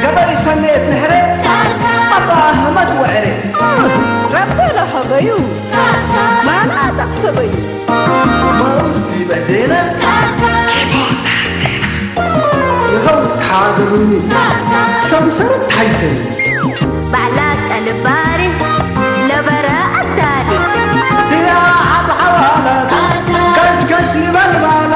ገበይ ሰነየት ንሕረ ኣባ ኣህመድ ወዕረ ረበለ ሀበዩ ማና ጠቕሰበዩ ማውስቲ በዴነ ይኸው ተሓደሉኒ ሰምሰረት ሓይሰኒ ባዕላ ጠልባሪ ለበረ ኣታሊ ስያ ኣብ ሓዋላት ከሽከሽ ንበልባላ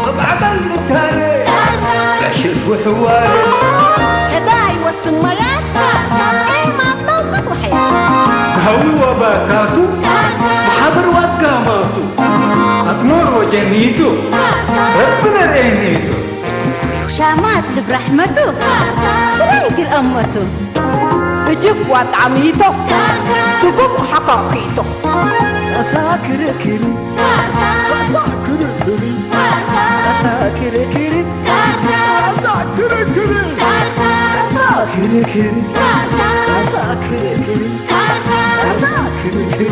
ብዓቀል ንታረ ዕሽት ውሕዋረ እዳ ይወስን መያት ኤማት ለውቅት ውሐያ ሃዊ ወባካቱ መሓብር ዋትጋማቱ ኣስመሮ ጀኒቱ ረቢ ነርእኒቱ ሻማት ልብ ራሕመቱ ስራይ ግል ኣመቱ እጅግ ዋጣሚቶ ትጉም ሓካኪቶ ኣሳ ክርክሪ ኣሳ ክርክሪ ኣሳ ክርክሪ ኣሳ ክርክሪ ኣሳ ክርክሪ ኣሳ ክርክሪ ኣሳ ክርክሪ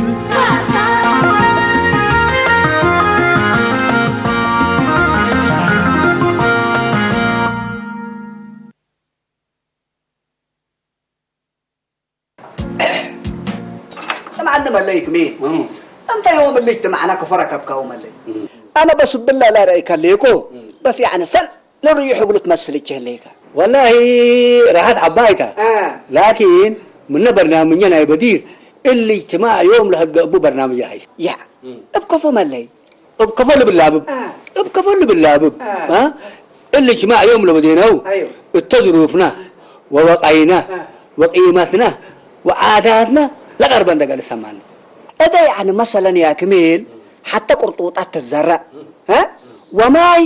ስምዓኒ መለይ ክሜ እም። እንተ ዮም እልጅ ትማዕና ክፈረከብካው መለይ እም። ኣነ በስ ብላ ላረአይካ ለይኮ እም። በስ ያዕነ ሰል ንርዩ ሕብሉ ትመስል እችህ ለይካ ወላሂ ራሓት ዓባይታ እ። ላኪን ምነ በርናምኛ ናይ በዲር እልጅ ትማ ዮም ለህገቡ በርናምጃ ሀይ ያ እም። እብ ከፎ መለይ እብ ከፎ ልብላብብ አ። እብ ከፎ ልብላብብ አ። አ? እልጅ ማዕ ዮም ለበዴነው አዮ። እተ ዝሩፍና ወወቃይና አ። ወቂመትና ወዓዳትና ለቀርበን ደገ ልሰማን እደ ያዕኒ መሰለን ያ ክሜል ሓተ ቅርጡጣት ትዘረእ አ? ወማይ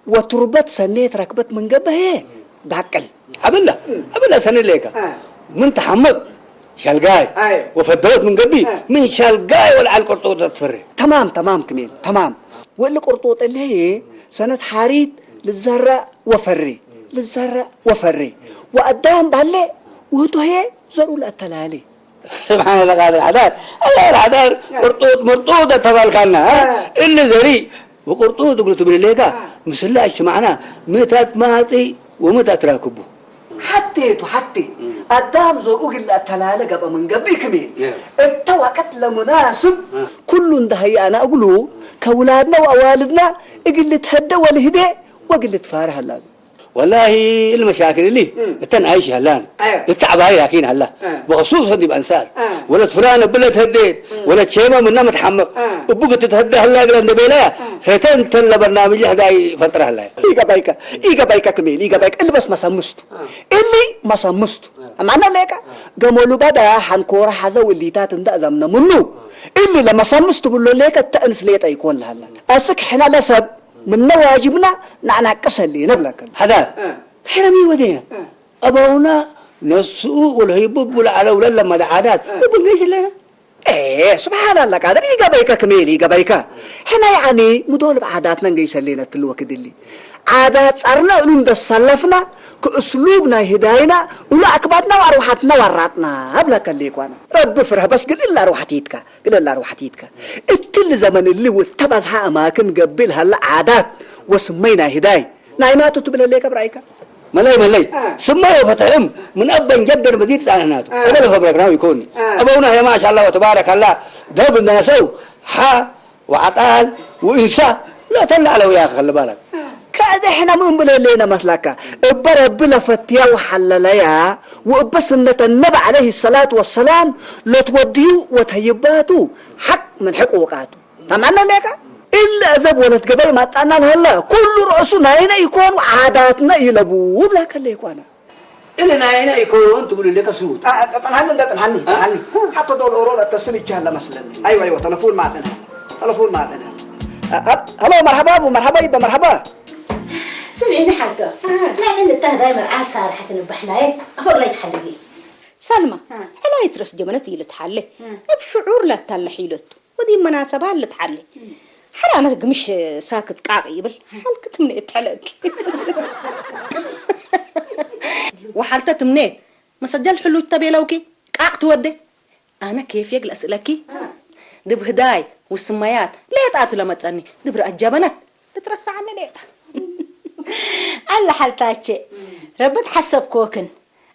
ወትሩበት ሰኔት ረክበት ምን ገብሀ ባቅል አብላ አብላ ሰኔ ሌካ አ። ምን ተሐምቅ ሻልጋይ አይ። ወፈደወት ምን ገቢ አ። ምን ሻልጋይ ወልዓል ቅርጡጥ ትፈሪ ተማም ተማም ክሜል ተማም ወሊ ቅርጡጥ ለየ ሰነት ሓሪት ልዘረእ ወፈሪ ልዘረእ ወፈሪ ወአዳም ባለ ወቶሄ ዘሩ ለአተላሊ ስብሓን ለቃድር ሓዳር ኣላ ሓዳር ቅርጡጥ ምርጡጥ ተባልካና አ። እሊ ዘሪ ብቅርጡጥ እግሉ ትብል ሌካ ምስላ እጅትማዕና ምታት ማፂ ወምታት ራክቡ ሓቴቱ ሓቴ ኣዳም ዘርኡ ግላ ተላለ ገበ መንገቢ ክሜ እተ ወቅት ለሙናስብ ኩሉ እንደሀያና እግሉ ከውላድና ወአዋልድና እግል ልትሀደ ወልህዴ ወግል ልትፋረ ሀላሉ ወላሂ እልመሻክል እሊ እተን አይሽ ሀላን እተ ዐባይ ላኪን ሀላ በክሱስ ዲብ አንሳር ወለት ፍላን እብለ ትህዴ ወለት ሼመ ምና ምትሐምቅ እቡ ግትትህደ ሀላ እግለ እንደ ቤለያ ሄተን ተን ለበርናምጅ ሕዳይ ፈጥረ ሀላ ኢገባይከ ኢገባይከ ክሜል ኢገባይከ እሊ በስ መሰምስቱ እሊ መሰምስቱ አማና ሌቀ ገመሉ ባዳ ሐንኮረ ሐዘ ውሊታት እንዳ ዘምነ ምኑ እሊ ለመሰምስቱ ብሎ ሌቀ ተእንስ ሌጠ ይኮን ለሀላ አስክ ሕነ ለሰብ ምነ ዋጅብና ናዕናቅሰ ሌነ ብለከ ሐዳር ሕረሚ ወዴነ አበውና ነስኡ ወልሀይቡ ብለዓለ ውለድ ለመደ ዓዳት እቡ እንገይስ ለነ ስብሓን ኣላ ቃደር ይገባይካ ክሜል ይገባይካ ሕና ያኒ ምዶል ብዓዳትና እንገይሰ ሌነ ትልወ ክድሊ ዓዳት ጻርና እሉ እንደሳለፍና ክእስሉብ ናይ ህዳይና እሉ ኣክባድና ወኣርዋሓትና ዋራጥና ኣብላ ከሌ ኳና ረቢ ፍርህ በስ ግልል ኣርዋሕቲትካ ግለል ኣርዋሕቲትካ እትል ዘመን እሊ ውተባዝሓ ኣማክን ገብል ሃላ ዓዳት ወስመይ ናይ ህዳይ ናይ ናቱ ትብለለይ ከብራይካ መለይ መለይ ስመዮ ፈትሕም ምን አበን ጀደን በዲድ ጻንሕናቱ አበለ ፈብረክናው ይኮኒ አበውና ሄ ማሻላ ወተባረከላ ደብ እንደነሰው ሓ ወዓጣል ወእንሳ ለተላዕለ ወያኸ ከልባላት ከእደ ሕነ ምን ብለሌነ መስላካ እበ ረቢ ለፈትያ ወሓለለያ ወእበ ስነተ ነብ ዓለይህ ሰላት ወሰላም ለትወድዩ ወተይባቱ ሓቅ ምን ሕቅ ውቃቱ ተማነ ሌካ እለ እዘብ ወለት ገበይ ማጣና ለሀለ ኩሉ ርእሱ ናይነ ይኮን ዓዳትነ ይለቡ ብላ ከለ ይኳነ እለ ናይነ ይኮን ትብሉ ሌካ ስሙት ጠልሃኒ እንደ ጠልሃኒ ጠልሃኒ ሓቶ ዶል ኦሮ ለተስል ይቻለ መስለኒ አይዋ አይዋ ተለፉን ማጥነ ተለፉን ማጥነ ሀሎ መርሐባ አቡ መርሐባ ይበ መርሐባ ስምዒኒ ሓልከ ናይ ዕልታ ህዳይ መርዓ ሳርሐ ክንበሕናየ ኣፈግላይ ትሓልጊ ሳልማ ሕላይ ትረስ ጀመለት ኢልትሓለ እብ ሽዑር ላታለ ሒለቱ ወዲ መናሰባ ልትሓሌ ሓራነት ግምሽ ሳክት ቃቅ ይብል ሓልክ ትምኔት ትሕለቂ ወሓልተ ትምኔት መሰጀል ሕሉጅ ተቤለውኪ ኣቕቲ ወደ ኣነ ኬፍ የግለ ስእለኪ ድብህዳይ ውስማያት ሌጣቱ ለመጸኒ ድብረ ኣጃበናት ልትረሳዓኒ ሌጣ ኣላ ሓልታቼ ረብት ሓሰብክወክን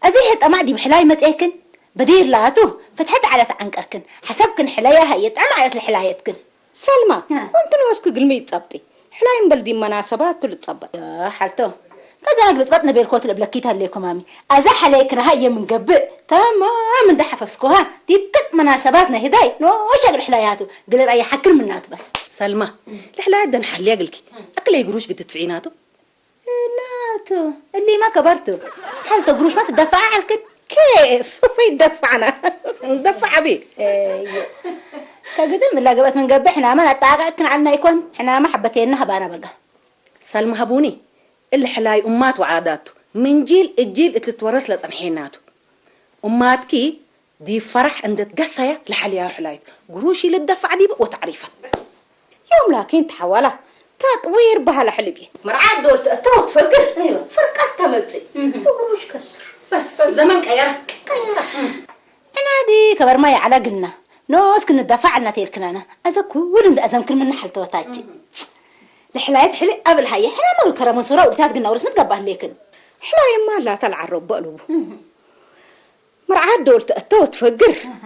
እዚ ጠማዕ ዲብ ሕላይ መጽኤክን በዲር ላቱ ፍትሐት ዓለት ዓንቀርክን ሓሰብክን ሕለያ ሃየ ጠማዕ ዓለት ልሕላየትክን ሰልማ፣ እ። ወንትነ ወስኪ ግልሚ ይጸብጢ። ሕላይ እምበል ዲብ መናሰባት ትልጸበጥ። ያ ሓልቶ፣ ከዛ ግልጽበጥ ነቤልኮ ትልብለኪ ተሌኮ ማሚ። ኣዛ ሓለይ ክናሃ እየ ምንገብእ። ተማም እንደ ሓፈፍስኮሃ፣ ዲብ ክል መናሰባት ናይ ህዳይ፣ ኖ ሸግል ሕላያቱ፣ ግልር ኣየ ሓክል ምናቱ በስ። ሰልማ፣ ልሕላያት ደን ሓልያ ግልኪ። ኣክለይ ግሩሽ ግድ ትፍዒናቱ። እናቱ፣ እሊማ ከበርቱ። ሓልቶ ግሩሽ ማ ትደፋዓ ዓልክን? ኬፍ፣ ይደፋዕና። ንደፋዕ ኣቢ። እየ። ከግድም እላ ገበት ምን ገብእ ሕናማ ናጣቃቅ ክንዓልና ይኮን? ሕናማ ሓበቴና ሃባና በጋ። ሰልሚ ሃቡኒ። እሊ ሕላይ እማት ወዓዳቱ። ምን ጂል እጂል እትትወረስ ለጸንሐናቱ። እማትኪ ዲብ ፈራሕ እንደ ትገሰያ ለሐልያ ሕላይት ግሩሽ ልደፋዕ ዲበ ወተዕሪፈት። ዮም ላኪን ተሓዋላ ታጥዊር በሃላ ሕልብ እየ። መርዓት ዶል ተእተው ትፈግር። እይወ። ፍርቃት ተመጽእ። እህ። ብግሩሽ ከስር። በስ ዘመን ቀየረ። ቀየረ። እናዲ ከበርማ የዓላ ግልና። ኖስ ክንደፋዕ ኣልና ተይልክናና። ኣዘ ኩሉ እንደ ኣዘምክን ምና ሓልተወታች። እህ። ለሕላየት ሕሊ ኣብ ልሃየ ሕና መብል ከረመን ሶራ ውዲታት ግና ውርስ ምትገባህ ሌክን። ሕላየማ ላታ ለዓረቦ ኣልቡ። እህ። መርዓት ዶል ተእተወ ትፈግር። ኣሃ።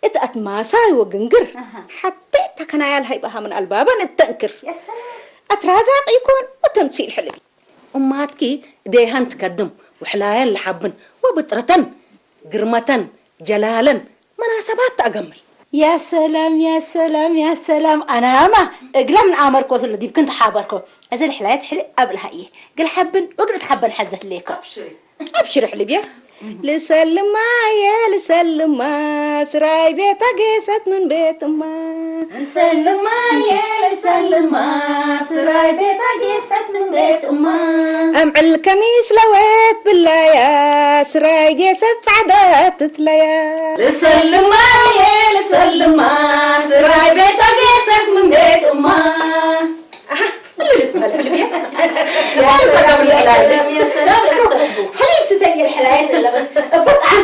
እት ኣት ማሳይ ወግንግር። ኣሃ። ሓቴ ተከናያል ሃይባሃ ምን ኣልባበን እተንክር። ያ ሰላም። ኣትራዛቅ ይኮን ወተምሲል ሕልቢ። እማትኪ እዴሃን ትከድም ወሕላየን ለሓብን ወብጥረተን ግርመተን ጀላለን መናሰባት ተኣገምል። ያ ሰላም፣ ያ ሰላም፣ ያ ሰላም። ኣናማ እግላም ንኣመርኮ ትሎ ዲብክን ተሓበርኮ። እዚ ልሕላየት ሕሊ ኣብልሃ እየ። ግል ሓብን ወግድ ተሓበን ሓዘት ሌኮ። ኣብሽሪ። ኣብሽሪ ሕልብያ። ልሰልማየ ልሰልማ ስራይ ቤታ ጌሰት ምን ቤት እማ። ልሰልማየ ልሰልማ ስራይ ቤታ ጌሰት ምን ቤት እማ። ኣምዕል ከሚስ ለወት ብላያ ስራይ ጌሰት ጻዕዳ ትትለያ። ልሰልማየ ልሰልማ ስራይ ቤታ ጌሰት ምን ቤት እማ። ኣሃ፣ እሉ ልትበል ሕልብያ። ያ ሰላም፣ ያ ሰላም፣ ያ ሰላም። ሕልብ ስተይ ልሕላየት ለበስ። በጣም።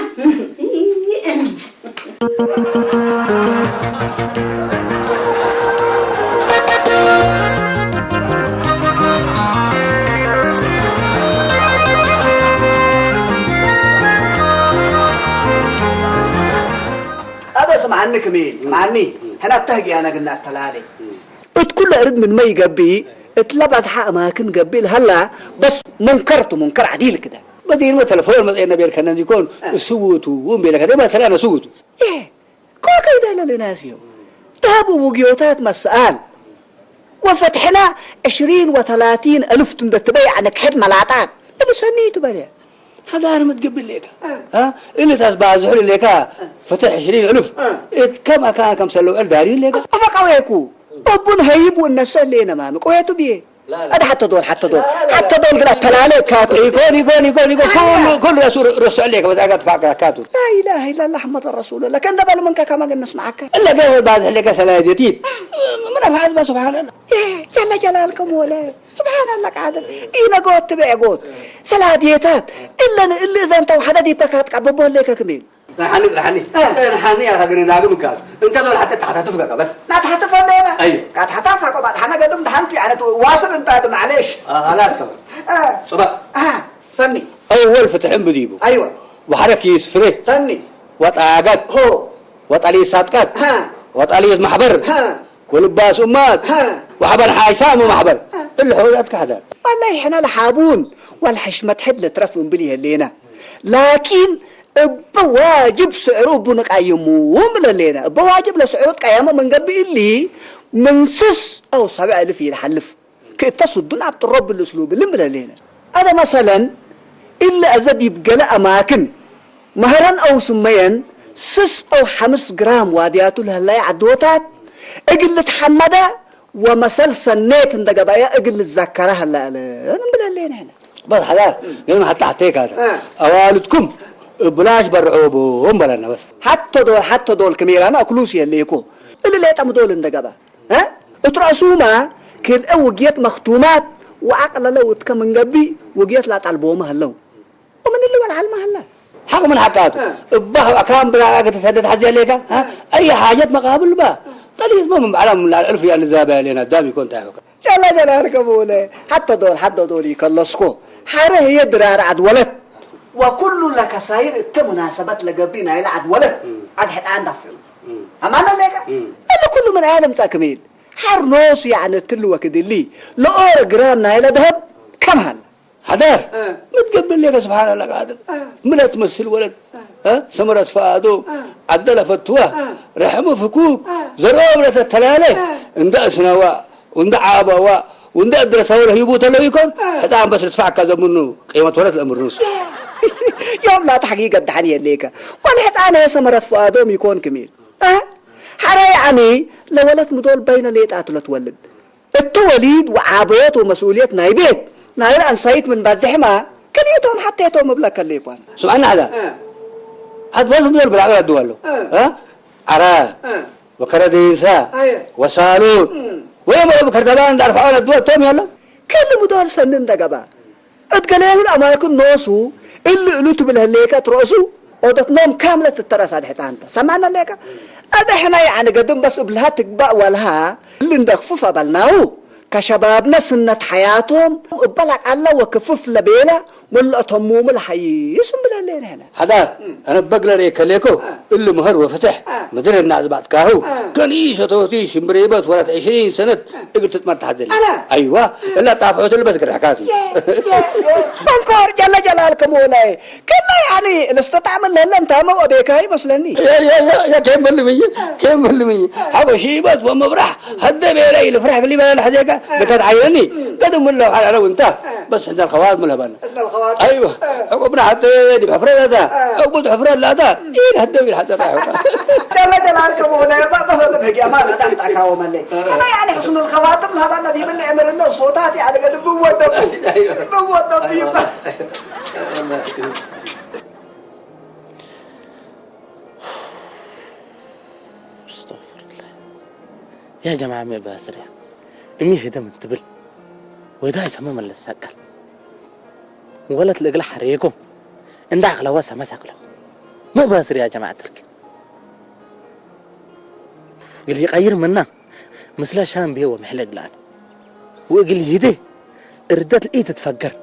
ኣበ ስምዓኒ ክሚል፣ ስምዓኒ። ሕና ተህግያና ግና ኣተላለ። እት ኩለ እርድ ምን መይ ገብእ፣ እት ለባዝሓ ኣማክን ገብእ ለሀላ፣ በስ ሙንከር ቱ ሙንከር ዓዲል ክደ። በዲርመ ተለፎን መጽኤነ ቤልከነ እንዲኮን፣ እ። እስውቱ፣ እምቤለ ከደ መሰላ ነስውቱ። እ፣ ኮ ከይደ ለልናስዮ። ዳቡ ውግዮታት መስኣል። ወፈትሕና ዕሽሪን ወተላቲን እልፍ ቱም ደትበይ ዓነ ክሕድ መላጣት። እሊ ሰኒ ቱ በለ። ሀዳር ምትግብል ሌካ። እ። እ? እሊ ታስ ባዝሑ ሌካ። እ። ፍትሕ ዕሽሪን እልፍ። እ። እት ከም ኣካን ከም ሰለው ዕል ዳሪ ሌካ። ኣፈቃዌኩ። እቡን ሀይብ ወነሰ ሌነ ማሚ። ቆየቱ ብዬ። ላ፣ ላ። ኣደ ሓተ ዶል፣ ሓተ ዶል። ላ፣ ላ፣ ላ። ሓተ ዶል ግላ ተላለ ካቱ። ይኮን፣ ይኮን፣ ይኮን፣ ይኮን። ኩሉ፣ ኩሉ ረሱ ር-፣ ረሱ ዕል ሌካ። በዛ ጋር ትፋቅ ካቱ። ላ ኢላሃ ኢላላህ መሐመድ ረሱሉላህ። ከእንደ በል መንካ ከማ ግን ነስማዓካ። እለ ገ ባዝሕ ሌካ ሰላየ ጀቲድ። ምን ኣፍዓል ባ ስብሓንላ። ጀለ ጀላልከ ሞለ ስብሓንላ ቃድር ኢነጎት ትብዕ ጎት ሰላድየታት እለን እሊ እዘን ተውሓደ ዲብካ ካትቃ በቦለከ ክሜን። ጽንሓኒ፣ ጽንሓኒ። እ። ጽንሓኒ፣ ያታ ግን ናግም ጋር። እንተ ዞን ሓተ ተሓታትፍ ጋር በስ። ናትሓትፍ ኣለና። ኣዩ። ካትሓታፍ ኣቆ ባትሓና ገድም ድሓንቱ፣ ያነ፣ ዋስል እንታ ድ ማዕሌሽ። አ፣ ኸላስ ከማን። እ። ጽባሕ። አ፣ ሰኒ። ኣወል ፍትሕን ብዲቡ። ኣይወ። ወሓደ ኪስ ፍሬ። ሰኒ። ወጣገት። ሆ። ወጣሊ ሳጥቃት። ሃ። ወጣሊ ማሕበር። ሃ። ወልባስ ኡማት። ሃ። ወሓበን ሓይሳ እሞ ማሕበር። ሃ። እሊ ሕውያት ካሕዳር። ዋላሂ ሕና ለሓቡን ዋላ ሕሽመት ሕድ ለትረፍ እምብል የህሌና። ላኪን እበ ዋጅብ ስዕሩ እቡ ንቃይሙ እምብል ህሌና። እበ ዋጅብ ለስዕሩ ትቃየመ መንገቢ እሊ ምን ስስ አው ሰብዕ እልፍ ይልሓልፍ። ክእተ ስዱን ኣብ ጥሮ ብልስሉ ብልን ብለሌነ። ኣደ መሰለን፣ እለ ኣዘ ዲብ ገለ ኣማክን፣ መህረን ኣው ስመየን፣ ስስ ኣው ሓምስ ግራም ዋድያቱ ለህላየ ዓድወታት፣ እግል ልትሓመደ ወመሰል ሰኔት እንደ ገባያ እግል ልዘከረ ህላለን ብለሌነ። በስ ሓዳር፣ ግን ሓታ ሓተይካ። እ። ኣዋልድኩም ብላሽ በርዕዎ ብዎም በለና በስ። ሓቶ ዶል፣ ሓቶ ዶል ክሜራና ኣክሉስ የለ ይኮ። እሊ ሌጠም ዶል እንደ ገባ። እ? እት ረእሱማ ክልኤ ውግየት መኽቱማት ወዐቅለለ ውትከ ምን ገብእ ውግየት ላጣልቦመ ህለው። ወምን እሊ ወልዓልመ ህለ። ሓቕ ምን ሓቃቱ። እባ ካብ ኣክራም ብራቃ ከተሰደድ ሓዚ ኣለካ? እ? ኣይ ሓጀት መቃብል ባ። ጠሊት ሞ ምን ባዕላ ምን ላል እልፍ ያ ንዛባ ያለና ዳም ይኮን ታይ ይኮን? ጀላ ጀላልከ ብኡለ ሓቶ ዶል ሓዶ ዶል ይከለስኮ ሓረ ህየ ድራር ዓድ ወለት ወኩሉ ለከሳይር እተ ሙናሰበት ለገቢ ናይለ ዓድ ወለት ዓድ ሕጣን ዳፍዑ ኣማና ለቀ እለ ኩሉ ምን ዓለም ጻክሚል ሓር ኖስ ያዕነ ትል ወክድሊ ለኦር ግራም ናይለ ደህብ ከም ሃላ ሓዳር እ። ምትገብር ሌከ ስብሓን ኣላ ቃድር እ። ምለት መስል ወለድ እ? ሰመረት ፈኣዶ እ። ዓደለ ፈትዋ እ። ረሕሙ ፍኩክ እ። ዘርኦ ብለተ ተላለ እ። እንደ እስነዋ እንደ ዓባዋ እንደ እድረሰው ለህይቡ ተለው ይኮን እ። ሕፃን በስ ልትፋዕካ ዘምኑ ቂመት ወለት ለእምርኑስ ዮም ላ ተሕጊ ገዳሕን የሌከ ወል ሕፃን ሰመረት ፈኣዶም ይኮን ክሚል እ? ሓረ ያዕኒ ለወለት ምዶል በይነ ሌጣት ለትወልድ እቲ ወሊድ ወዓበየት ወመስኡልየት ናይ ቤት ናይ ኣንሳይት ምን ባዝሕማ ክልኢቶም ሓቴቶም እብለከ ለይኮነ ስምዓና ሓዛ ኣትወስ ምዞር ብላዕበር ኣድዋ ኣሎ እ። እ? ዓራ እ። ወከረዲንሳ ኣየ። ወሳሉን እም። ወየመ ብከርተባን እንዳርፋዖን ኣድዋ እቶም ያለው ክል ምዶር ሰኒ እንደገባ እት ገሌ ይብል ኣማልክን ኖሱ እሊ እሉ ትብል ህሌከ ትረእሱ ኦደት ኖም ካምለት ትተረሳ ድሕፃንተ ሰማና ሌከ ኣደ ሕና ያዕኒ ገድም በስ እብልሃ ትግባእ ወልሃ እሊ እንደኽፍፍ ኣበልናው ከሸባብነ ስነት ሓያቶም እበላቅ ኣላ ወክፍፍ ለቤላ ወለእተሙሙ ለሓይስ እምብለሌ ንሕነ ሓዳር ኣነ በግለ ርኤ ከሌኮ እሊ ምህር ወፍትሕ ምድር እናዝባጥካሁ ከንኢሰቶቲ ሽምብሬበት ወራት ዕሽሪን ሰነት እግል ትጥመር ተሓዘለ أنا. ኣይዋ እላ ጣፍዖት ልበት ግርሕካት እዩ መንኮር ጀለ ጀላል ከመወላይ ከላ ያኒ ልስተጣዕም ለለ እንታመው ኣቤካ ይመስለኒ يا يا يا يا كيف ملمي كيف ملمي حقو شيبت ومبرح هدى بيلي الفرح اللي بلا حزيكا بكت عيني قد من لو على لو انت بس عند الخوات من الهبل أصل الخوات ايوه عقبنا حتى دي بحفرة لا عقبت حفرة لا ده ايه هدى بيل حتى رايح جل جلالك مولاي بس هذا بهجي امانه دعم تعكاو ملي انا يعني حسن الخواتم لها بان دي بلي امر الله صوتاتي على قد بوت دبو بوت دبو استغفر الله يا جماعة مي باسر يا امي هدم تبل ودا يسمى من السقل ولت لقل حريكم عند عقلوا سما سقلوا ما باسر يا جماعة ترك قال يغير منا ምስለ ሻምብየ ወምሕለ እግልኣን ወእግል ይህደ እርደት ልኢትትፈገር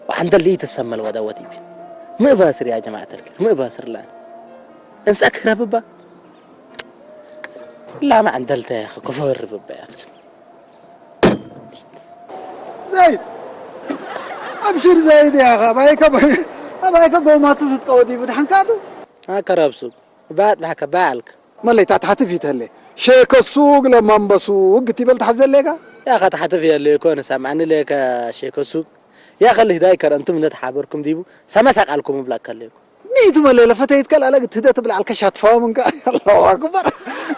ወዓንደል ልኢትሰመል ወደወት ኢቢ ምእባስር ያ ጀማዓት ልክር ምእባስር ለኣን እንሳ ክረብባ ላማ ዓንደልተ ያኸ ክፈርብባ ያኸ ዘይድ ኣብሽር ዘይድ ያኸ ኣባይከ ኣባይከ ጎማቱ ዝጥቀወት ይብድሓንካቱ ኣከራብሱ ባዕድ ባሕከ ባዕልክ መለይ ታትሓትፍ ይተለ ሼከ ሱግ ለማንበሱግ ትበል ተሓዘ ሌጋ ያኸ ተሓትፍ የለ ይኮን ሰምዓኒ ሌከ ሼከ ሱግ ያኸ ልህዳይ ከረ እንቱም እንደ ተሓበርኩም ዲቡ ሰመሳ ቃልኩም እብላ ከለይኩ ኒቱ መለይ ለፈተይት ከል ኣለግ ትደ ትብል ዓልከ ሻትፋው ምንካ ኣላሁ ኣክበር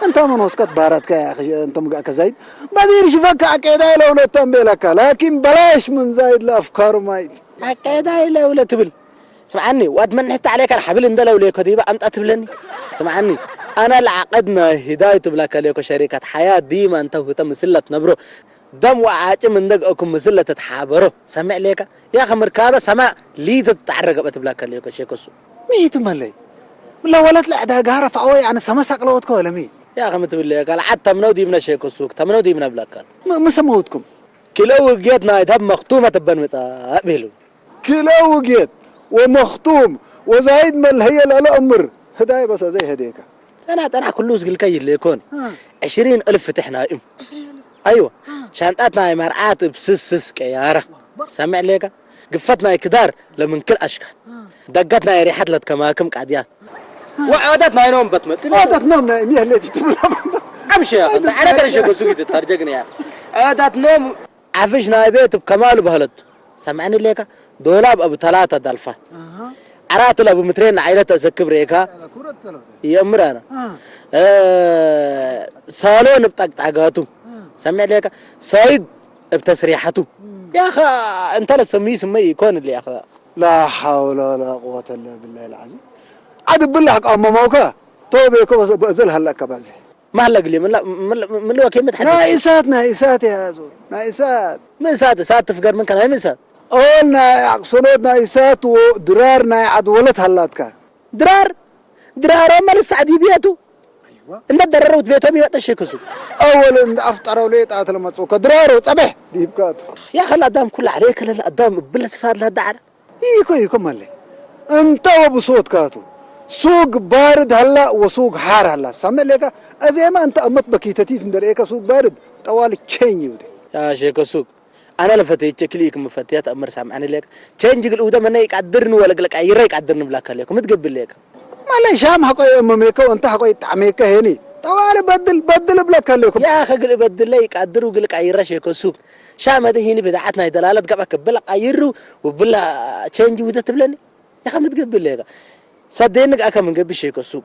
እንታ መን ወስከት ባረትካ ያኸ እንቶም ጋእከ ዛይድ ባዚር ሽፈካ ኣቄዳ ይለውለቶም ቤለካ ላኪን በላሽ ምን ዛይድ ለኣፍካሩ ማይት ኣቄዳ ይለውለ ትብል ስምዓኒ ዋት መንሕቲ ዓለይካ ሓብል እንደለው ሌኮ ዲባ ኣምጣ ትብለኒ ስምዓኒ ኣና ለዓቀድ ናይ ሂዳይ ትብላ ከሌኮ ሸሪካት ሓያ ዲማ እንተ ህተ ምስለት ነብሮ ደም ወዓጭም እንደግአኩም ምስለ ተትሓበሮ ሰምዕ ሌካ ያ ከምርካበ ሰማ ሊት ተዓረገበ ትብላ ከሌኮ ሸኮሱ ሚት መለይ ለወለት ለዕዳ ጋራ ፋወይ ኣነ ሰማ ሳቅለወትከ ወለሚ ያ ከም ትብል ሌካ ለዓድ ተምነው ዲብነ ሸኮሱ ተምነው ዲብነ ብላካት ምሰመውትኩም ኪሎ ውግየት ናይ ደብ መክቱመ ትበን ምጣ ቢሉ ክለ ውግየት ወመኽቱም ወዛይድ መልሀየ ለለ እምር ህዳይ በሰ ዘይሀዴካ ጠና ጠና ኩሉ ዝግልከ ይለ ይኮን ዕሽሪን እልፍ ፍትሕ ናይ እም ኣይወ ሻንጣት ናይ መርዓት ብስስስ ቀያራ ሰምዕ ሌካ ግፈት ናይ ክዳር ለምንክል ኣሽካል ደጋት ናይ ሪሓት ለትከማክም ቃድያት ወዐወዳት ናይ ኖም በትመጥ ወደት ኖም ናይ እምየህሌት ትብላ ኣምሽ ኣረ ተረሸ ጎዙ ግትታር ጀግንያ ዐወዳት ኖም ዓፍሽ ናይ ቤት ብ ከማሉ በህለቱ ሰምዐኒ ሌካ ዶላብ ኣብ ተላተ ዳልፋት ዓራት ለቡ ምትሬን ንዓይለት ተእሰክብ ሬካ የእምር ኣነ ሳሎን ብ ጣቅጣጋቱ ሰምዕ ሌካ ሳይድ ብ ተስሪሓቱ ያኸ እንተለ ሰምይ ስመይ ይኮን ሌ ያኸ لا حول ولا قوة إلا بالله العظيم عاد بالله قام موكا توبيكو بأزل هلأ كبازي ማህለግሊ ምን ምን ወኬ መትሐ ናይ እሳት ናይ እሳት የያዙ ናይ እሳት ምን እሳት እሳት ትፍገር ምን ከናይ ምን እሳት ኦል ናይ ኣክሰኖት ናይ እሳት ድራር ናይ ዓድወለት ሃላትካ። ድራር ድራሮም መልስ ሳዕዲ ቤቱ እንደ ደረረውት ቤቶም ይመጠሽ ክሱ። ኣወል እንደ ኣፍጠረው ሌጣ ተለመጽኡ ከድራሮ ጸበሕ ዲብካት። يا خل أدام كل عليك للأدام بلا صفات لا دعر. ይኮ ይኮ ማለ እንተ ወብሶት ካቱ ሱግ ባርድ ሃላ ወሱግ ሓር ሃላ ሳመ ሌካ። እዜማ እንተ ኣመት በኪተቲት እንደርኤካ ሱግ ባርድ ጠዋል ቸኝ ይውደ። يا شيخ السوق، أنا لفتي تشكلي كم فتيات أمر سامعني لك. تشنج قل أودا من يقدرني ولا قلك أيرا يقدرني بلاك عليكم، متقبل لك. ማለ ሻም ሓቆይ እመሜከ ወንታ ሓቆይ ጣሜከ ሄኒ ጠዋለ በድል በድል እብለካ ኣለኩም። يا أخي قل بدل لي يقدر وقلك أيرا شيخ السوق. ሻመ ሂኒ ብድዓት ናይ ደላለት ገባ ክብል ቀይሩ ውብላ ቸንጅ ውደ ትብለኒ። يا أخي متقبل لك. ሰደኒ ኣካ ምን ገቢ شيخ السوق.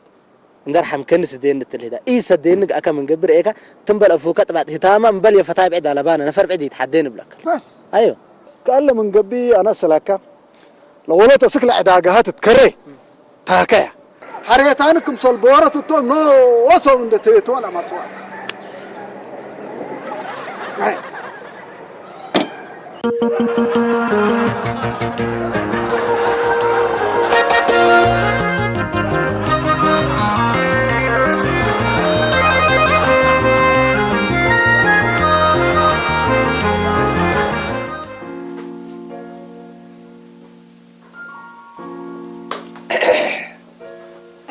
እንደርሓም ከኒ ስደኒ ትልሂዳ። ኢ ሰደኒ ኣካ ምን ገቢ ርኤካ ትንበል ኣፉካ ጥባጥ ህታማ እምበል የፈታይ ብዕድ ኣለባነ ነፈር ብዕድ ይትሓደኒ ብለካ። بس. أيوه. ከኣለ ምን ገቢ ኣና ሰላካ ለወለተ ስክለ ዕዳጋሃት ትከረ ታከያ ሓሬታን ክምሰል ቦረት እቶ ኖ ወሶም እንደ ተየቶ ለማጽዋ።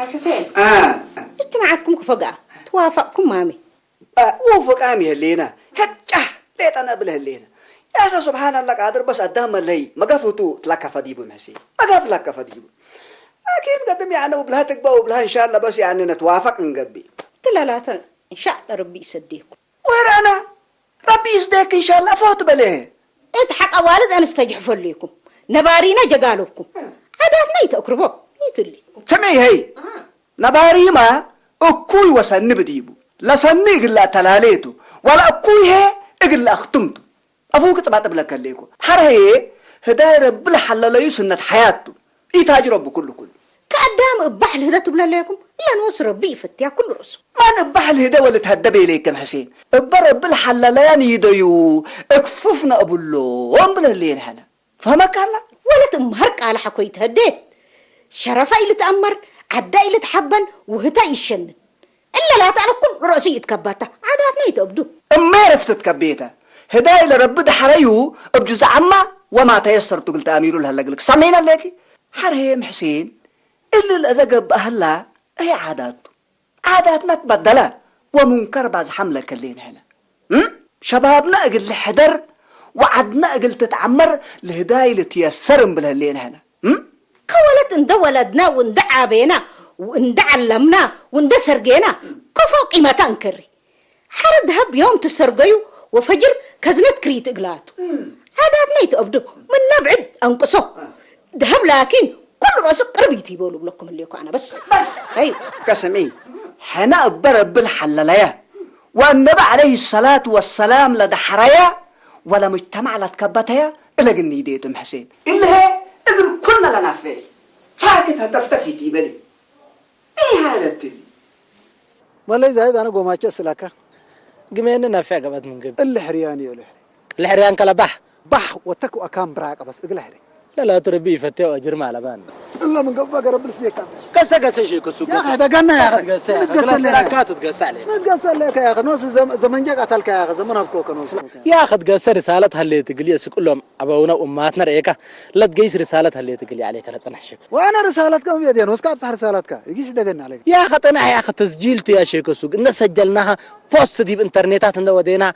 ኣብ ሕሴን አ፣ እጅማዓትኩም ክፈግኣ ተዋፈቕኩም ማሚ። አ፣ ወፈቃም የህሌና። ህጫ ሌጠና ብለህሌና። يا أخي سبحان الله قادر بس أدام لي ما قفوتو تلاكا فديبو محسي ما قف لك فديبو. أكيد قدم يعني وبلها تقبى وبلها إن شاء الله بس يعني نتوافق نقبي. ትላላተ እንሻ ረቢ ይሰደኩም። ورانا ربي يسديك إن شاء الله فوت بليه. እቲ ሓቅ ኣዋልድ ኣንስ ተጅሕፈሉ ኢኩም ነባሪና ጀጋለኩም ዓዳትና ይተእክርቦ ይትሊ። ስምዒ ሀይ ነባሪማ እኩይ ወሰኒ ብዲቡ ለሰኒ እግላ ተላለየቱ ዋላ እኩይ ሀ እግላ ኣኽትምቱ ኣፉ ክጥባጥ ብለከለይኮ ሓር ሀየ ህዳይ ረቢ ለሓለለዩ ስነት ሓያቱ ኢታጅሮ ብኩሉ ኩሉ ከኣዳም እባሕ ልህደ ትብለለይኩም እላ ንወስ ረቢ ይፈትያ ኩሉ ርእሱ ማን እባሕ ልህደ ወልትሀደበ ኢለይከም ሕሴን እበ ረቢ ለሓለለያን ይደዩ እክፉፍ ነእብሎም ብለለየን ሐነ ፈህመካላ ወለት እምሃር ቃል ሓኮይ ትሀዴት ሸረፋ ኢልትኣመር ዓዳ ኢልትሓበን ውህታ ይሸንን እለ ላታ ኣነ ኩሉ ርእሲ ይትከባታ ዓዳትና ይተእብዱ እሜ ረፍትት ከቤተ ህዳይ ለረቢ ደሐረዩ እብ ጁዝ ዓማ ወማ ተየሰር ቱግል ተኣሚሩ ለሀለ ግልክ ሰሜን ኣለኪ ሐርሄም ሕሴን እሊ ለእዘ ገብእ ህላ እሄ ዓዳቱ ዓዳትና ትበደለ ወሙንከር ባዝሓም ለከሌን ሕነ እም? ሸባብና እግል ልሕደር ወዓድና እግል ትትዓመር ልህዳይ ልትየሰር እምብል ህሌን ሕነ እም? ከወለት እንደ ወለድና ወእንደ ዓቤና ወእንደ ዓለምና ወእንደ ሰርጌና ከፎ ቂመታ እንከሪ ሓረ ድሀብ ዮም ትሰርገዩ ወፈጅር ከዝነት ክሪት እግላቱ ዓዳትና ይትአብዱ ምና ብዕድ አንቅሶ ድሀብ ላኪን ኩሉ ረእሱ ቅርብ ይትይበሉ ብለኩም ህሌኩ ኣነ በስ በስ አይ ከስሚ ሕነ እበ ረብል ሓለለየ ወነቢ ዓለይሂ ሰላት ወሰላም ለደሐረየ ወለሙጅተማዕ ለትከበተየ እለግኒ ይዴቱ ምሕሴን እልሀ እግል ኩልነ ለናፌ ሳክት ሀተፍተፍ ይትይበሊ ኢሃለትሊ መለይ ዛይድ ኣነ ጎማቸ እስላካ ግሜኒ ናፊዕ ገበት ምን ግብ እሊ ሕርያን እዩ እሊ ሕርያን ከለ ባሕ ባሕ ወተክ ወኣካን ብራቀ በስ እግለ ሕሪ ለላቱ ረቢ ይፈቴ ኣጅር ማለባን እለ ምን ገባ ገረብል ስየካ ገሰ ገሰ ሺ ከሱ يا أخي هذا قالنا يا أخي ገሰ ገሰ ገሰ ለካ ትትገሳ ለካ ትገሰ ለካ يا أخي نوس زمن جاك أتلك يا أخي زمن هبكوك نوس يا أخي تقسى رسالة هل تقلي سكلهم أبونا وأمهاتنا ريكا لا تقيس رسالة هل تقلي عليك لا تنحشك وانا رسالتك ما بيدي نوس كابتح رسالتك يجيش دقن عليك يا اخي طنح يا اخي تسجيل يا شيخ السوق ان سجلناها بوست دي بانترنيتات انه ودينا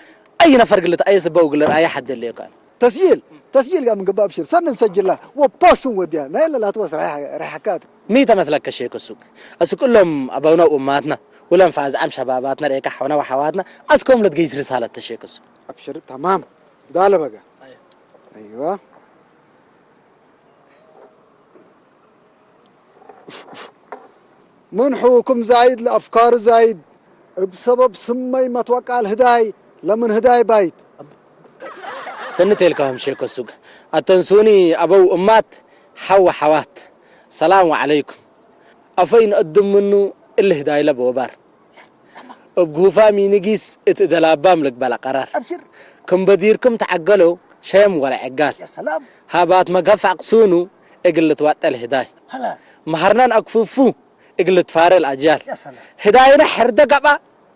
اي نفر قلت اي سبه وقلت اي حد اللي كان تسجيل تسجيل قام قباب شير سن نسجلها وبوست وديها نايل لا توس رايح رايح كات مي تمثلك الشيخ السوق السوق كلهم ابونا وامهاتنا ولم فاز عم شباباتنا ريكا حونا وحواتنا اسكم لتقيس رساله الشيخ السوق ابشر تمام دال بقى ايوه ምን ሕውኩም ዛይድ ለአፍካር ዛይድ እብ ሰበብ ስመይ መትወቃል ህዳይ ለምን ህዳይ ባይት ሰኒ ቴልካም ሼኮ ሱግ ኣተንሱኒ ኣበው እማት ሓወ ሓዋት ሰላም ዓለይኩም ኣፈይ ንእድም ምኑ እሊ ህዳይ ለበወባር እብ ጉፋ ሚኒጊስ እት እደላባም ልግበላ ቀራር ክም በዲርኩም ተዓገለው ሸየም ወላ ዕጋል። يا سلام ሃባት መገፍ ኣቅሱኑ እግል ልትዋጠል ህዳይ። هلا መሃርናን ኣክፉፉ እግል ልትፋረል ኣጃል። يا سلام ህዳይና ሕርደ ገባ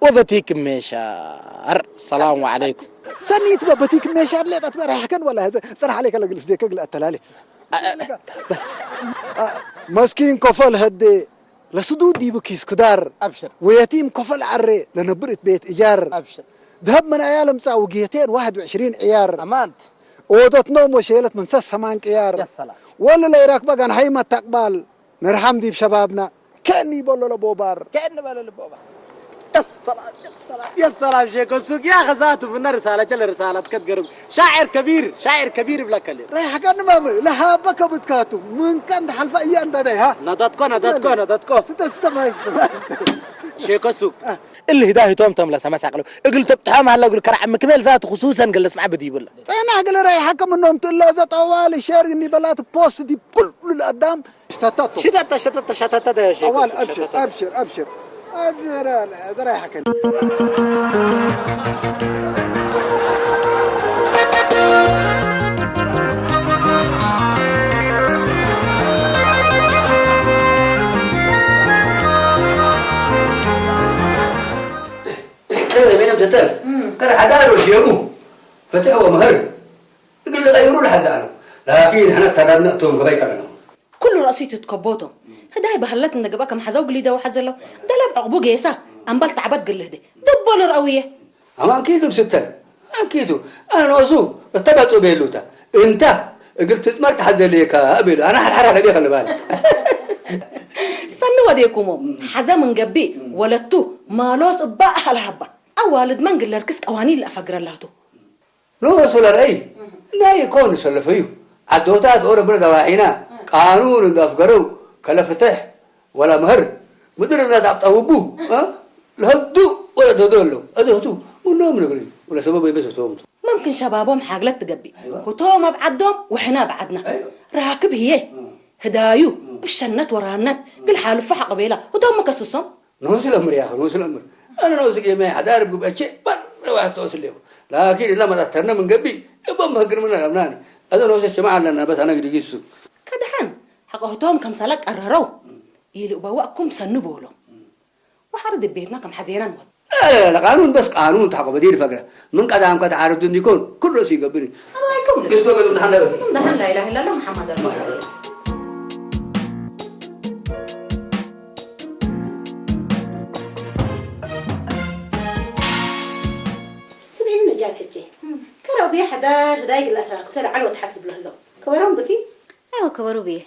ወበቲክ ሜሻር። ሰላም ወዓለይኩም። ሰኒት በበቲክ ሜሻር ሌጣት በራሕከን ወላ هذا صراحة عليك ለግልስ ዴከ ግል ኣተላሌ መስኪን ኮፈል ህዴ ለስዱድ ዲቡ ኪስ ክዳር أبشر ወየቲም ኮፈል ዓሬ ለነብር እት ቤት እያር أبشر ደሀብ መናያ ለምጻ ውግየቴን واحد وعشرين ዕያር أمانت ኦደትኖም ወሸለት ምን ሰስ ሰማን ቅያር يا سلام ወለ ለይራክባ ጋን ሃይመት ተቅባል ነርሓም ዲብ ሸባብና ከኒ በሎ ለቦባር كأن بلا لبوبة يا سلام يا سلام يا سلام شيخ السوق يا خزاتو من رسالة لرسالة كتقرب شاعر كبير شاعر كبير بلا كلمة ራይሓካ ንማመ ለሃበ ከብትካቱ ምንካ እንዳሓልፋ እያ እንዳዳይ ሃ نادتكو نادتكو نادتكو ስተ ስተ ማይ ስተ شيخ السوق እልህ ዳሂቶም ተምለሰ መሳቅለው እግል ተብትሖም ሃላ እግል ከርዓ ምክሜል ዛት ክሱሰን ገለስ ማዕብድ ይብል ጸናሕ ግለ ራይሓከ ምኖም ትእላዘ ጠዋል ሸር እኒ በላት ፖስት ዲብ ኩሉ ለአዳም اشتتت شتت شتت شتت يا شيخ أول السوق أبشر شتت أبشر أبشر أبشر أبشر ራይሓከ بينما تتر كان حدار وشيبو فتح ومهر يقول لي غيروا لحد عنه لكن احنا ترى نقطهم قبيل كلنا ኩሉ ረእሲቱ ትከቦቶም ህዳይ ባህለት እንደገባ ከም ሓዛው ግሊደው ሓዘለው ደለብ ዕቕቡ ጌሳ ኣምባል ታዕበት ግልህደ ደቦ ልርአውየ أما أكيد مستر أكيد أنا نوزو اتبعتوا بيلوتا أنت قلت تمرت حد ليك أبيل أنا حرحر على بيخ اللي بالك ሰኒ ወዴኩሞ ሓዘ ምንገቢ ወለቱ ማሎስ እባ ኣህልሃባ ኣዋልድ መንግለርክስ ቀዋኒ ለፈግረላቱ نوصل رأي لا يكون سلفيو عدوتات أورا بلد واحينا قانون دافقرو كلا فتح ولا مهر مدرنا دابطا وبو لهدو ولا تدولو أدهتو منهم نقولي ولا سبب يبس تومتو መምክን ሸባቦም ሓግለት ትገቢ ህቶም ኣብ ዓዶም ውሕና ኣብ ዓድና ራክብ ህየ ህዳዩ ብሸነት ወራነት ግል ሓልፎ ሓቕቤላ ህቶም ምከስሶም نوصل أمر يا أخي نوصل أمر أنا نوصل يا ما حدا عارف قبل شيء بر واحد توصل له لكن إلا ما تذكرنا من قبل يبقى مهجر من الأبناني هذا نوصل شمع لنا بس أنا قد يسو ከድሓን ሓቕህቶም ከም ሰለ ቀረረው ኢሉ በዋእኩም ሰኑ በሎ ወሓሪ ድቤትና ከም ሓዜና ንወት لا لا لا قانون بس قانون تحقق بديل فقرة من قدام قد عارض ديكون كل رأسي قبل ኣባይኩም قلت فقرة من حنا ደሃን ላኢላህ ኢላላ መሓመድ ኣልመሲሕ ስምዒኒ ነጃት ሕጂ ከረብየ ሓዳር ህዳይ ግላት ራኩ ሰለ ዓል ወትሓት ይብሎ ኣሎ ከበሮም ብኪ أيوة كبروا بيه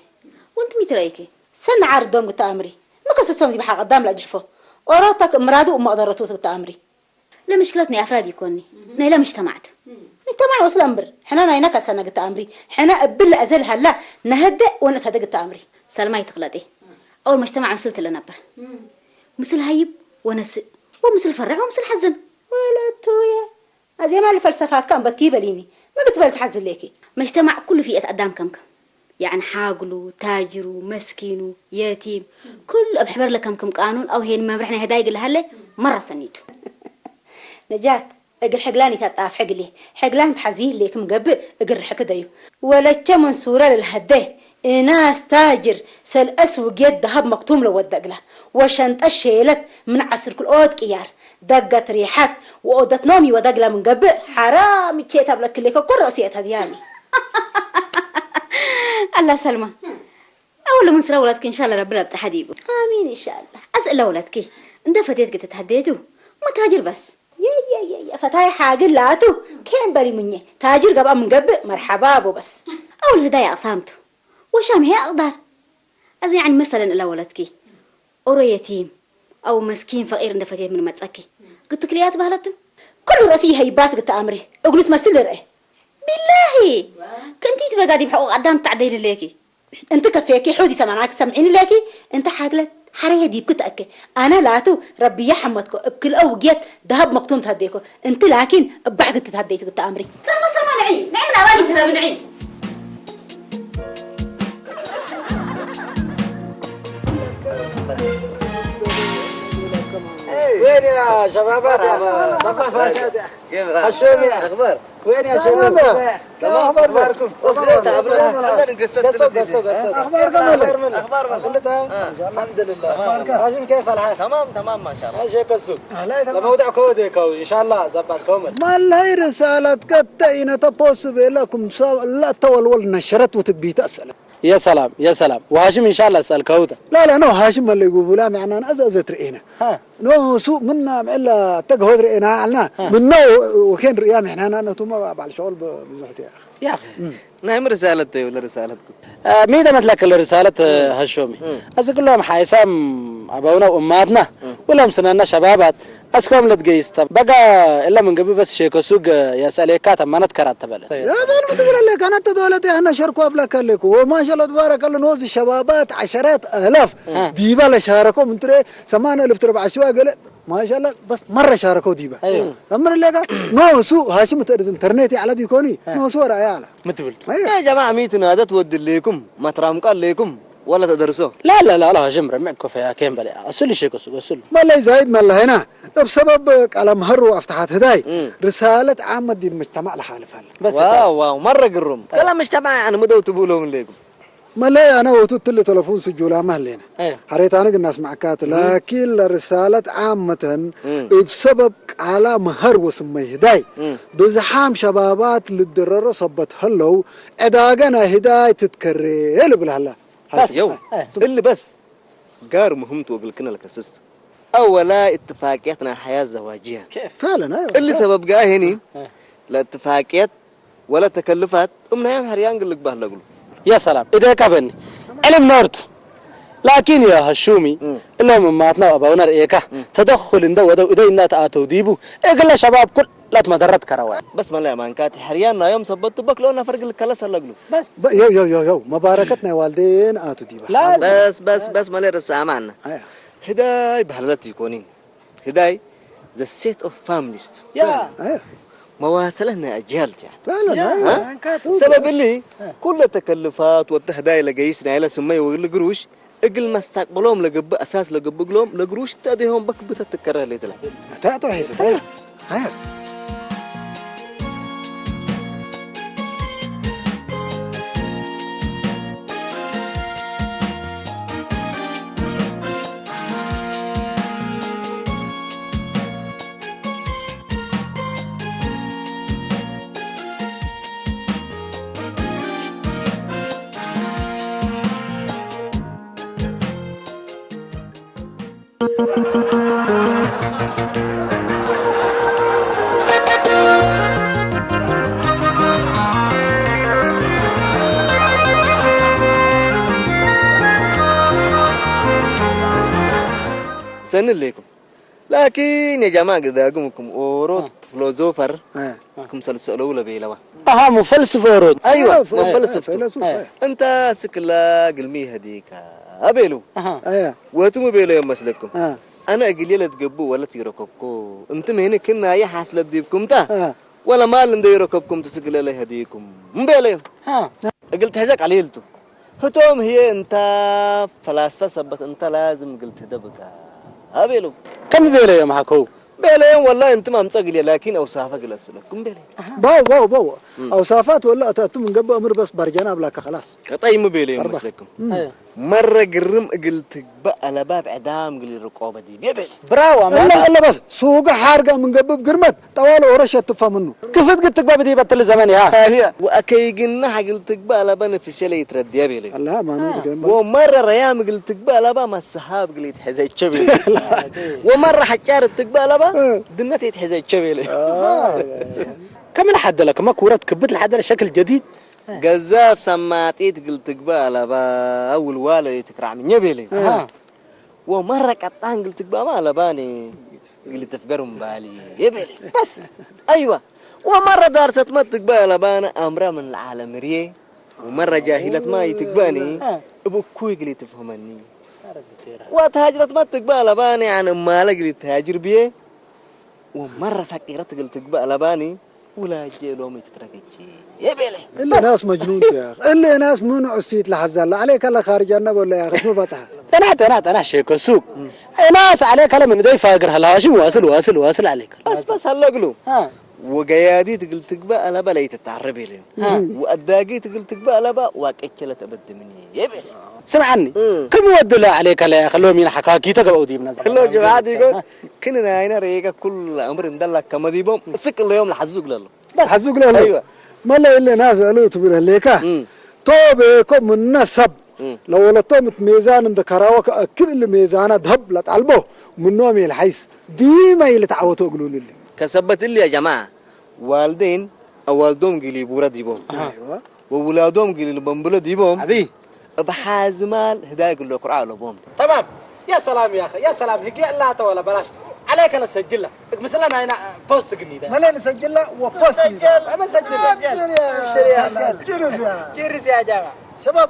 وانت ميت رأيك ሰኒ ዓርዶም ግተኣምሪ ምከሰሶም ዲብ ሓቐዳም ላጅሕፎ ኦሮታ ክእምራዱ እመቕደረቱ ግተኣምሪ لا مشكلتنا أفراد يكوني نيلا مش تمعت ምጅተማዕ ወስለ እምብር ሕነ ናይና ካሳና ግተኣምሪ ሕነ እብል ለአዘል ሃላ ነህደ ወነእተደ ግተኣምሪ سلمى يتخلطي أول مجتمع مثل تلا نبر مثل هيب ونسئ ومثل فرح ومثل حزن ወለቱየ ኣዜማ ልፈልሰፋትካ እምበቲ በሊኒ ምግትበል ትሓዝሌኪ مجتمع كل فئة أدام كم كم يعني ሓግሉ ታጅሩ መስኪኑ የቲም ኩሉ ኣብ ሕበር ለከምክም ቃኑን ኣው ሄን መምርሕ ናይ ህዳይ ግልሃለ መራ ሰኒቱ ነጃት እግል ሕግላን ይታጣፍ ሕግሌ ሕግላን ተሓዚህሌ ክምገብእ እግል ርሕክደዩ ወለቸ መንሱረ ለልሀደ እናስ ታጅር ሰልአስ ውጌት ደሃብ መክቱም ለወደግላ ወሸንጠ ሼለት ምን ዓስር ክልኦት ቅያር ደገት ሪሓት ወኦደትኖም ይወደግላ ምንገብእ ሓራም ይቼት ኣብለክሌ ከኮር ረእሲ የተድያኒ ኣላ ሰልማ ኣወሎ ምን ስራ ወላድኪ እንሻላ ረቢ ረብፀ ሓዲቡ ኣሚን እንሻላ ኣስእላ ወላድኪ እንደ ፈትየት ግትትሃደየቱ መታጅር በስ የየየየ ፈታይ ሓግል ላቱ ኬን በሪሙኘ ታጅር ገብኣ ምንገብእ መርሓባ ቦ በስ ኣውል ህዳይ ኣቕሳምቱ ወሻምሄ ኣቕዳር ኣዚ ያዕኒ መሰለን እላ ወለትኪ ኦሮ የቲም ኣው መስኪን ፈቂር እንደ ፈትየት ምን መጸኪ ግትክልያት ባህለቱ ኩሉ ርእሲ ይሀይባት ግተኣምሪ እግሉ ትመስል ርአ ቢላሂ ክንቲት በጋ ዲብ ሕቁቅ ኣዳም ትዓደይ ልለኪ እንቲ ከፌኪ ሑድ ይሰማናክ ሰምዒኒ ለኪ እንቲ ሓግለት ሓረየ ዲብክ ተእከ ኣነ ላቱ ረብየ ሓመትኮ እብ ክልኦ ውግየት ደሃብ መክቱም ተሃደይኮ እንቲ ላኪን እባሕ ግቲ ተሃደይት ግቲ ኣምሪ ሰማ ሰማ ንዒ ንዒ ምን ኣባል ይትረብ ንዒ وين يا شبابات يا أخي؟ صباح فاشات يا أخي. كيف حالك؟ هشوم يا أخي. أخبار؟ وين يا شباب؟ تمام. تمام. أخباركم؟ أوف، ليه تعبنا؟ هذا نقصد قصوا، تلتين. قصوا، قصوا. أخباركم؟ أخبار من؟ أخبار من؟ كله تمام؟ آه. الحمد لله. تمام. هاشم، كيف الحال؟ تمام، تمام، ما شاء الله. هاشم، كسو. أهلا، تمام. لما ودع كودي كو، إن شاء الله زبط كومل. ما الله رسالة كتا إنا تبوس بيلكم سا-، لا تولول نشرت وتبيت أسأل. يا سلام، يا سلام. وهاشم إن شاء الله سأل كوتا. لا، لا، نو هاشم اللي يقول لا معنا أنا أزا أزا ترئينا. ها. نو سوء منا إلا تقهد رئينا عنا. ها. من نو وكين رئيا محنا أنا نتوما بعد شغل ب-، بزحتي يا أخي. يا أخي. نعم رسالة ولا رسالتكم؟ آه، ميدا مثلك الرسالة، آه، هشومي. أزا كلهم حيسام أبونا وأماتنا. ولهم سننا شبابات. أسكم لتجيست. بقى إلا من قبل بس شيكو سوق يسأل إيكات أمانة كرات تبلة. يا زلمة، تقول لك أنا تدولت إحنا شركوا بلا كلكو. وما شاء الله تبارك الله، نوز الشبابات عشرات آلاف. ديبا لشاركوا من تري سمانة ألف تربع شوية قال: ما شاء الله، بس مرة شاركوا ديبا. أيوة. أمر لك، نو سو هاشم ترد إنترنت على ديكوني. نو سو رأي على. ما تقول؟ أيوة. يا جماعة، ميتنا هذا تود لكم، ما ترام قال لكم، ولا تدرسوا. لا، لا، لا، لا، هاشم رمع كوفيا كيم بلي. أصل شيء كسو، أصل. ما لا زايد ما لا هنا. بسبب كلام هرو أفتحت هداي. رسالة عامة دي المجتمع لحالف هلا. بس واو، واو، مرة قرم. كلام مجتمع، أنا مدو تبولهم لكم. ما لا، أنا وتو تل تلفون سجولا ما هلينا. إيه. حريت أنا قلنا اسمع كات، لكن لرسالة عامة، بسبب كلام هرو سمي هداي. بزحام شبابات للدرر صبت هلو، عداقنا هداي تتكرر بالهلا. بس. يو. إيه. اللي بس. قار مهم توقل كنا لك السيستم. أولا اتفاقيتنا حياة زواجية. فعلًا، أيوة. اللي سبب قاه هني، لاتفاقيات ولا تكلفات، أمنا يا محر يانقل لك بهلا قلو. يا سلام، إذا كبني. علم نورت. لكن يا هشومي، اللهم ماتنا وأبونا رئيكا، تدخل إن دو ودو، إذا إنا تآتوا ديبو، إقل شباب كل لا تمدرت كروان. بس ما لا مان كاتي حريان نا يوم سبت بك لو نفرق الكلاس هلا قلو. بس. ب-، يو، يو، يو، يو. مباركتنا والدين آتو ديبا. لا. بس، بس، بس ما لا رسا أمان. أيوة. هداي بهلت يكونين. هداي the set of families. يا. أيوة. مواصلة نا أجيال يعني. فعلًا، يا. أيوة. ها؟ مان كاتو. سبب اللي كل تكلفات والتهداي لقيسنا إلى سمي ولا قروش. እግል መስተቅበሎም ለገብእ አሳስ ለገብእ እግሎም ለግሩሽ ተአዴሆም በክብተ ትከረህ ሌትለ። ተአቶ ሒሰ፣ ተአ-፣ ተአ-፣ ሰኒ ሌኩም። ላኪን የጃማ ግዳግም ክም ኦሮት ፊሎዞፈር ክም ሰልሰለው ለቤለዋ። ኣሃ፣ ሙፈልስፍ ኦሮት። ኣይዋ፣ ሙፈልስፍ ቱ። ፈይለሱፍ፣ ኣይ። እንታ ስክላ ግልሚ ይሀዲካ ቤሉ። ኣሃ። ኣያ። ወትሙ ቤሎ የመስለኩም። አ። ኣነ እግልየ ለትገብእ ወለት ይረከብኩ። እንት ምህኒ ክናየ ሓስለት ዲብኩምታ። አ። ወለ ማል እንደ ይረከብኩም ትስግለ ለይሀዲኩም። እምቤለዮም። አ። እግል ትሕዘ ቀሊል ቱ። ህቶም ህዬ እንታ ፈላስፈ ሰበት እንተ ላዝም እግል ትህደብካ። ኣቤሉ። ከም ቤለዮም ሃከው። ቤለዮም ወላሂ እንትም ኣምጸእ እግልየ ላኪን ኣውሳፈ እግል ኣስእለኩም ቤለዮም። ባው፣ ባው፣ ባው። እም። ኣውሳፋት ወላ ኣታቱ ምን ገብእ እምር በስ ባርጃና ኣብላካ ከላስ። ቀጣይ እም ቤለዮም ኣርባ። መስለኩም። እም። ኣየ። መረ ግርም እግል ትግባእ ኣለባ ብዕዳም እግል ይርቆበ ዲብ የቤለ። ብራዋ እላ ማለት። ኣለ በስ ሱገ ሓርጋ ምን ገብእ ግርመት ጠዋለ ኦረሸ ትፋ ምኑ። ክፍት ግትግባ ብዲበ ትል ዘመን ኢሃ። ኣየ። ወአከይግና ሐግል ትግባ አለበ ነፍሸ ለይትረድየ ቤለ። አላህ ማኑ አ። ትገማ። ወመረ ረያም እግል ትግባ አለባ መሰሃብ እግል ይትሐዘቸ ቤለ። ወመረ ሐጫር ትግባ አለባ እ። ድነት ይትሐዘቸ ቤለ። አ። ከም ለሐደለ ከመ ኩረት ክብት ለሐደለ ሸክል ጀዲድ። ገዛፍ ሰማጢት እግል ትግባ አለባ ውልዋለ ይትክራዕ ምኘ ቤለ። አ። ወመረ ቀጣን እግል ትግባማ አለባኒ እግል ትፍገር እምባሊ የቤለ። በስ። አይዋ። ወመረ ዳርሰትመ ትግባ አለባነ አምረ ምን ለዓለም ርዬ። ወመረ ጃሂለትማ ይትግባኒ አ። እብ እኩይ እግል ትፍህመኒ። ወተሃጅረትመ ትግባ አለባኒ አነ እማለ እግል ተሃጅር ብዬ። ወመረ ፈቂረት እግል ትግባ አለባኒ ውላጄ ሎም ይትትረገቼ የቤለ። እለ ናስ መጅኑን ቱ ያ። እለ ናስ ምን ዑሲት ለሐዛላ። አለይከ ለኻርጃና በለ ያ። ኸሽሙ በጽሐ። ጠና ጠና ጠና ሼኮ ሱቅ። أي ناس عليك لما ندي فاقر هلا هاشم واصل واصل واصل عليك. بس بس هلا قلو. ها. وقيادي تقول تقبى أنا بلا يتتعرب لي. ها. وأداقي تقول تقبى أنا با واقع كلا تبد مني. يبي. سمعني. كم ود لا عليك لا خلوهم ينحكاكي تقبى ودي من كله جماعة يقول كنا هنا ريقة كل أمر ندلك كما ديبهم سك الله يوم الحزوق لله. ሕዚ እግሎ ኣለዉ። ኣይዋ። መለ ኢለ ናዘ ኣሉ ትብል ህሌካ። እም። ቶቤ ኮ ምነ ሰብ። እም። ለወለቶም እቲ ሜዛን እንደ ከራወ ከኣክል እሊ ሜዛና ደብ ለጣልቦ ምኖም ኢለ ሓይስ ዲማ ኢለ ተዓወቶ እግሉልሊ። ከሰበት እሊ ያ ጀማዓ ዋልዴን ኣዋልዶም ጊሊ ቡረ ዲቦም። ኣይዋ። ወውላዶም ጊሊ ልበንብሎ ዲቦም። ኣቢ። እብ ሓዝማል ህዳይ ግሎ ኩርዓ ኣለቦም። تمام. يا سلام يا أخي، يا سلام. هيك لا تو ولا بلاش. عليك أنا سجلها. مثلا أنا بوست قني ده. ملين سجلها وبوست قني ده. سجل. أنا سجل. سجل. سجل يا أخي. تشيرز يا. تشيرز يا جماعة. شباب.